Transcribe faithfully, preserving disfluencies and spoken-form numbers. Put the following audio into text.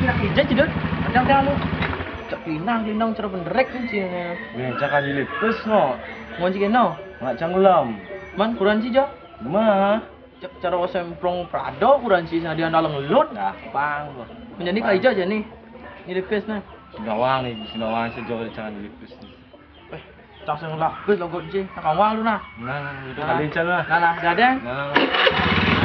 Nak ija ci, Dut. Kadang teh anu. Cak kelinang, kelinang cara penderek ni ci. Weh, jangan dilipis no. Ngon ci keno. Nggak canggulam. Man, kuran ci jo. Ma. Cak cara semprong Prado kuran ci, sana dia dalam lut. Dah, pang. Menjadi kai ija aja nih. Dilipis nah. Sinawang nih, sinawang sejo jangan dilipis nih. Eh, cang sing lah, bis lo got ci. Nak kawang lu nah. Nah, nah, itu Nah. Kali cang lah. Nah, nah, dadeng. Nah, nah, nah.